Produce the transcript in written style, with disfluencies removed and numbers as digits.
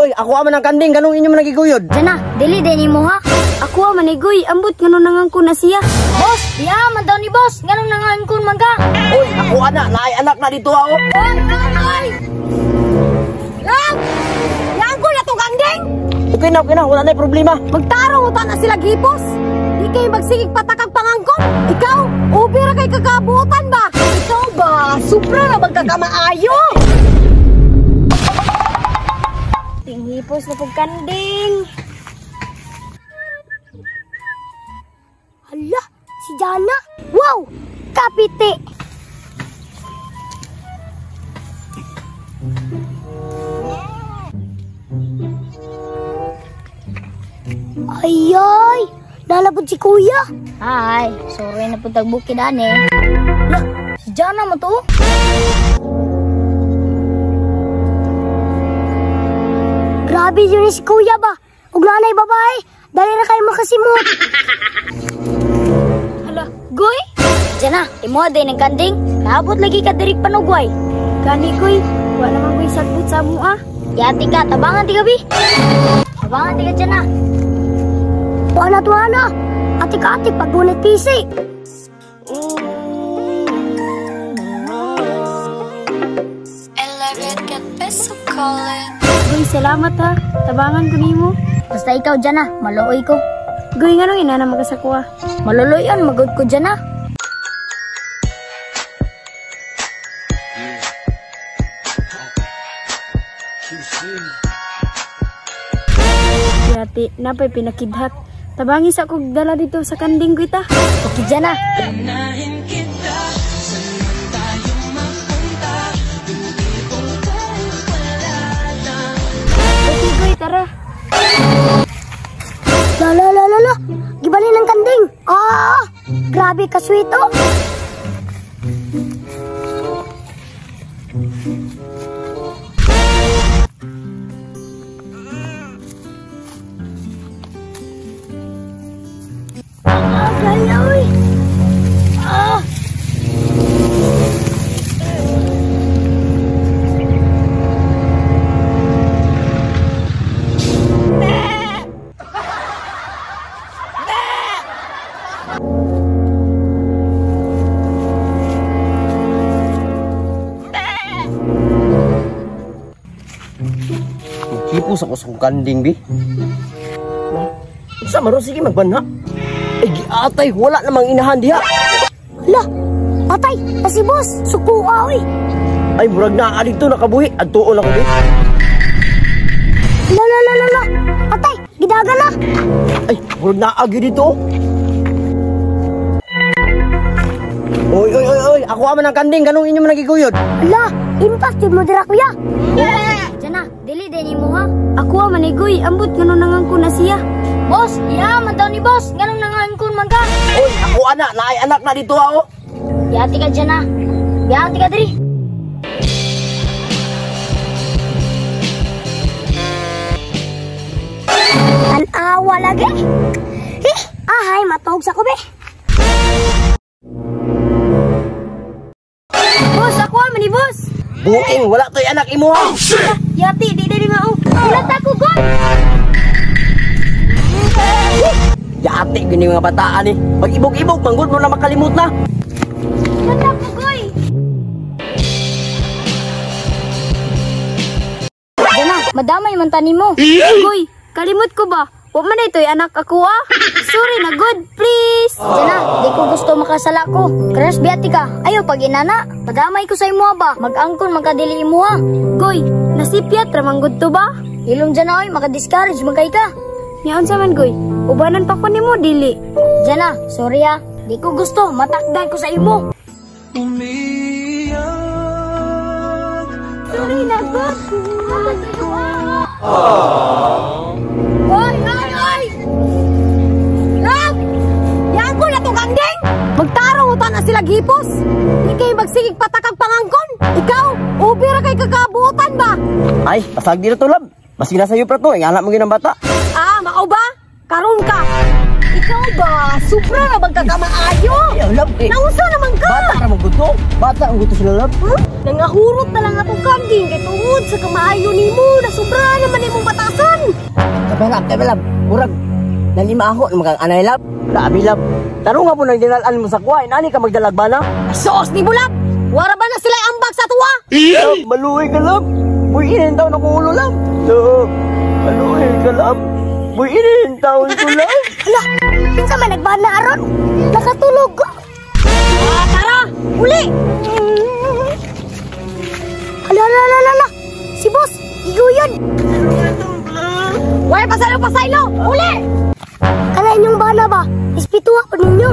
Oy, oy, ako man ang kanding, ganong inyo man nagiguyod. Jana, dili din mo ha. Ako man goy, ambot ngano nangangkon na siya. Boss, iya man daw ni boss, nganong nangangkon man ka? Oy, ako ana, naay anak na dito ako. Oy, oy, oy. Lang! Yangko na tong kanding! Okay na, wala na problema. Magtarong utan na sila gipos. Di kayo magsigig patakag pangangkon. Ikaw, ubi ra kay kakabutan ba? Ikaw ba? Supra na magkakamaayo. Tinghipos na pagkanding. Hala, si Jana. Wow, kapite. Ay, ay, nalabot si kuya. Hi, sorry na puntag bukid ane. La, si Jana mo to? Grabe yun si kuya ba? Ug nanay babae, dali na kayo makasimot. Hala, goy? Jana, imo din ang kanding. Naabot lagi ka dirik panugway. Gani goy, wala man goy sagbot sa mua. Yati ka, tabangan ti gabi. Tabangan ti ka Jana. Tuana, tuana. Atik-atik pagbunit pisi. Goy, salamat ha. Tabangan ko nimo. Basta ikaw Jana, maluoy ko. Goy, nganong ina na magasakuha? Maluloy-on, magod ko Jana. Yati, napay pinakidhat. Tabangi sa kog dala dito sa kanding kita. Okay, Jana. Okay, goy, tara. La la la la la. Gibalin ang kanding. Ah, grabe ka sweet oh. Magkipos ako sa kanding, bi. Sa maro, sige magbanha. Ay, giatay, wala namang inahan diha. Hala, atay, kasi boss, sukuha, oy. Ay, murag na dito nakabuhi. Adtuon ako, bi. La, la, la, la, la. Atay, gidaga na. Ay, murag na agi dito. Oy, oy, oy, oy, ako man ang kanding, ganong inyo man nagiguyod. Hala, impact mo dira, kuya. Jana, dili din mo ha. Ako man goy, ambot ngano nangangkon na siya. Boss, iya man daw ni boss, nganong nangangkon man ka? Oy, ako ana, naay anak na dito ako. Yati ka Jana. Yati ka diri. Tan-awa lagi. Eh, ahay matog sa kubi. Boss, ako man ni boss. Buing, wala to'y anak imo ha. Yati, di dili mao. Wala ta ko goy. Yati gini mga bataan eh. Pag-ibog-ibog, manggod mo na makalimot na. Wala ta ko goy. Jana, madamay man tani mo. Goy, kalimot ko ba? Wa man ito'y anak ako ah. Sorry na good, please. Jana, di ko gusto makasala ko. Crush biyati ka. Ayaw pag inana. Padamay ko sa imo ba? Mag-angkon magkadili imo ha. Goy, nasipyat ra man gud to ba? Ilong Jana oy, maka-discourage man kay ka. Niyon sa man goy, ubanan pa ko nimo dili. Jana, sorry ha. Di ko gusto matakdan ko sa imo. Sorry na good. Oy, oy, oy! Lang! Yangko na tong kanding! Magtarong utan na sila gipos! Di kayo magsigig patakag pangangkon! Ikaw, ubi ra kay kakabutan ba? Ay, pasag dito to, lab. Basig na sa'yo pra to, ang anak mo ginang bata. Ah, mao ba? Karon ka! Ikaw ba? Supra na magkakamaayo! Ay, lab, eh. Nausa naman ka! Bata ra man gusto. Bata ang gusto sila, lab. Huh? Nangahurot na lang atong kanding kay tungod sa kamaayo nimo na sobra naman imong bata. Kay love, kay love. Murag nalimaho na mga anay, love. Grabe, love. Tarong nga po nang dinalaan mo sa kuha, inani ka magdalag ba na? Sus ni bulab! Wara ba na sila ambag sa tuwa? Love, maluoy ka, love. Buy-inin taon ako ulo, love. Love, maluoy ka, love. Buy-inin taon ko, love. Ala, kinsa man nagbana aron? Nakatulog ko. Ah, tara! Uli! Ala, ala, ala, ala. Si boss, iguyon. Way pasaylo, pasaylo! Uli! Kana inyong bana ba? Ispituha po ninyo.